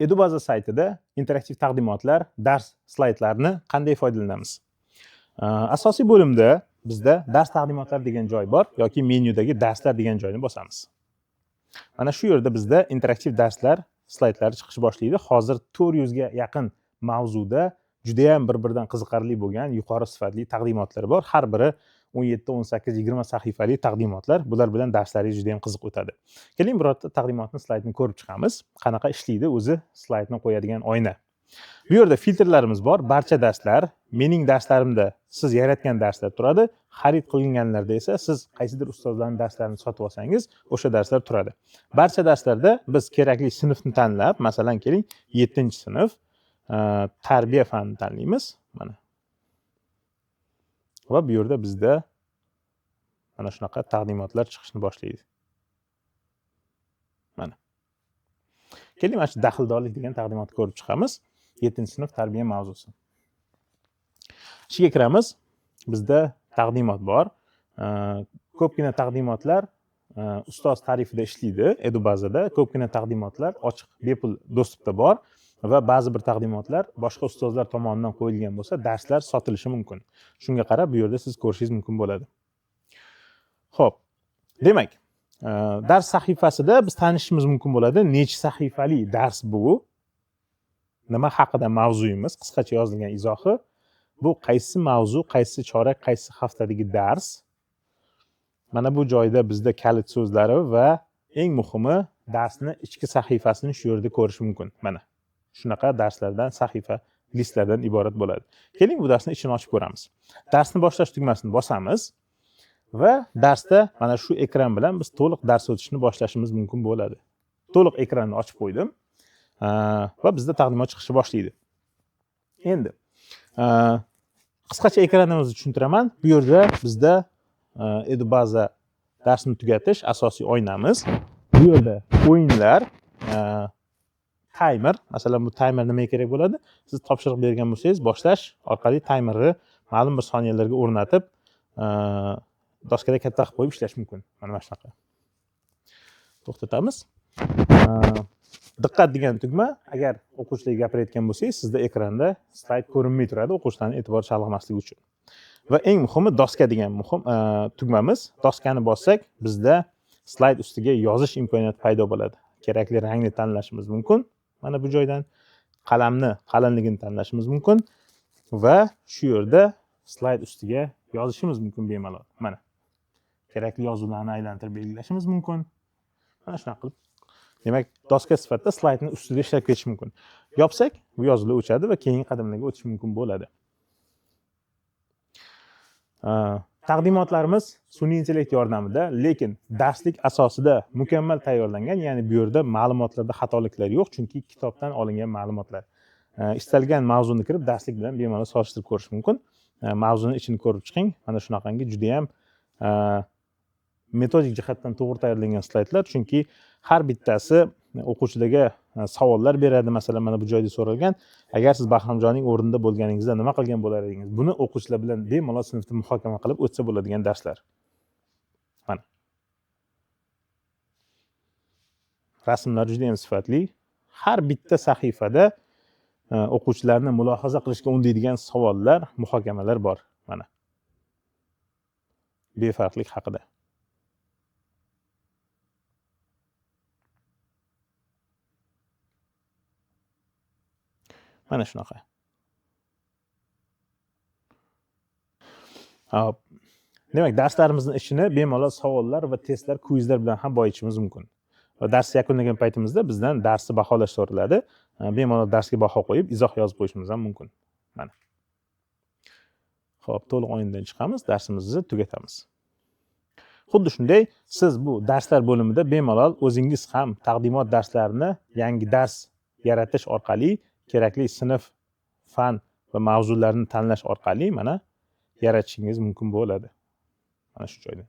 Edubaza saytida interaktiv taqdimotlar, dars slaydlarini qanday foydalanamiz? Asosiy bo'limda bizda dars taqdimotlari degan joy bor yoki menyudagi darslar degan joyni bosamiz. Mana shu yerda bizda interaktiv darslar slaydlari chiqish boshlaydi. Hozir 400 ga yaqin mavzuda juda ham bir-biridan qiziqarli bo'lgan yuqori sifatli taqdimotlar bor. Har biri 17, 18, 20 sahifali taqdimotlar. Bular bilan darslaringiz juda ham qiziq o'tadi. Keling, birorta taqdimotni slaydini ko'rib chiqamiz. Qanaqa ishlaydi o'zi slaydni qo'yadigan oyna. Bu yerda filtrlarimiz bor. Barcha darslar, mening darslarimda siz yaratgan darslar turadi. Xarid qilinganlarda esa siz qaysidir ustozlarning darslarini sotib olsangiz, o'sha darslar turadi. Barcha darslarda biz kerakli sinfni tanlab, masalan, keling 7-sinf tarbiya fanini tanlaymiz. Mana. Va bu yerda bizda mana shunaqa taqdimotlar chiqishni boshlaydi. Mana. Keling, mana shu daxldorlik degan taqdimotni ko'rib chiqamiz. 7-sinf tarbiya mavzusi. Ishiga kiramiz. Bizda taqdimot bor. Ko'pgina taqdimotlar ustoz tarifida ishlaydi Edubazada. Ko'pgina taqdimotlar ochiq, bepul dostupda bor va ba'zi bir taqdimotlar boshqa ustozlar tomonidan qo'yilgan bo'lsa, darslar sotilishi mumkin. Shunga qarab bu yerda siz ko'rishingiz mumkin bo'ladi. Xo'p, demak, dars sahifasida biz tanishishimiz mumkin bo'ladi. Necha sahifali dars bu? Nima haqida mavzuyimiz? Qisqacha yozilgan izohi. Bu qaysi mavzu, qaysi chorak, qaysi haftadagi dars? Mana bu joyda bizda kalit so'zlari va eng muhimi darsni ichki sahifasini shu yerda ko'rish mumkin. Mana shunaqa darslardan, sahifa listlardan iborat bo'ladi. Keling, bu darsni ichini ochib ko'ramiz. Darsni boshlash tugmasini bosamiz va darsda mana shu ekran bilan biz to'liq dars o'tishni boshlashimiz mumkin bo'ladi. To'liq ekranni ochib qo'ydim. Va bizda taqdimot chiqishni boshlaydi. Endi qisqacha ekranimizni tushuntiraman. Bu yerda bizda Edubaza darsni tugatish asosiy oynamiz. Bu yerda o'yinlar, taymer, masalan, bu taymer nimaga kerak bo'ladi? Siz topshiriq bergan bo'lsangiz, boshlash orqali taymerni ma'lum bir soniyalarga o'rnatib, doskada katta qilib qo'yib ishlash mumkin. Mana shunaqa. To'xtatamiz. Diqqat degan tugma, agar o'quvchilarga gapirayotgan bo'lsangiz, sizda ekranda slayd ko'rinmay turadi, o'quvchilarning e'tibori chalg'imasligi uchun. Va eng muhimi doska degan muhim tugmamiz. Doskani bossak, bizda slayd ustiga yozish imkoniyati paydo bo'ladi. Kerakli rangni tanlashimiz mumkin. Mana bu joydan qalamni qalinligini tanlashimiz mumkin va shu yerda slayd ustiga yozishimiz mumkin bemalol. Mana kerakli yozuvlarni aylantirib belgilashimiz mumkin. Mana shunaqa qilib, demak, doska sifatida slaydni ustida ishlab ketish mumkin. Yopsak, bu yozuvlar o'chadi va keyingi qadamlarga o'tish mumkin bo'ladi. Taqdimotlarimiz sun'iy intellekt yordamida, lekin darslik asosida mukammal tayyorlangan, ya'ni bu yerda ma'lumotlarda xatoliklar yo'q, chunki kitobdan olingan ma'lumotlar. Istalgan mavzuni kirib darslik bilan bemalol solishtirib ko'rish mumkin. Mavzuni ichini ko'rib chiqing. Mana shunaqangi juda ham metodik jihatdan to'g'ri tayyorlangan slaydlar, chunki har bittasi o'quvchilarga savollar beradi. Masalan, mana bu joyda so'ralgan, agar siz Bahromjonning o'rnida bo'lganingizda nima qilgan bo'lar edingiz? Buni o'quvchilar bilan bemalol sinfda muhokama qilib o'tsa bo'ladigan darslar. Mana. Rasmlar juda ham sifatli. Har bitta sahifada o'quvchilarni mulohaza qilishga undaydigan savollar, muhokamalar bor. Mana. Befarqlik haqida. Mana shunaqa. Hop. Demak, darslarimizning ichini bemalol savollar va testlar, quizlar bilan ham boyitishimiz mumkin. Va darsni yakunlagan paytimizda bizdan darsni baholash so'raladi. Bemalol darsga baho qo'yib, izoh yozib qo'yishimiz ham mumkin. Mana. Xo'p, to'liq o'yindan chiqamiz, darsimizni tugatamiz. Xuddi shunday, siz bu darslar bo'limida bemalol o'zingiz ham taqdimot darslarini yangi dars yaratish orqali kerakli sinf, fan va mavzularni tanlash orqali mana yaratishingiz mumkin bo'ladi. Mana shu joyda.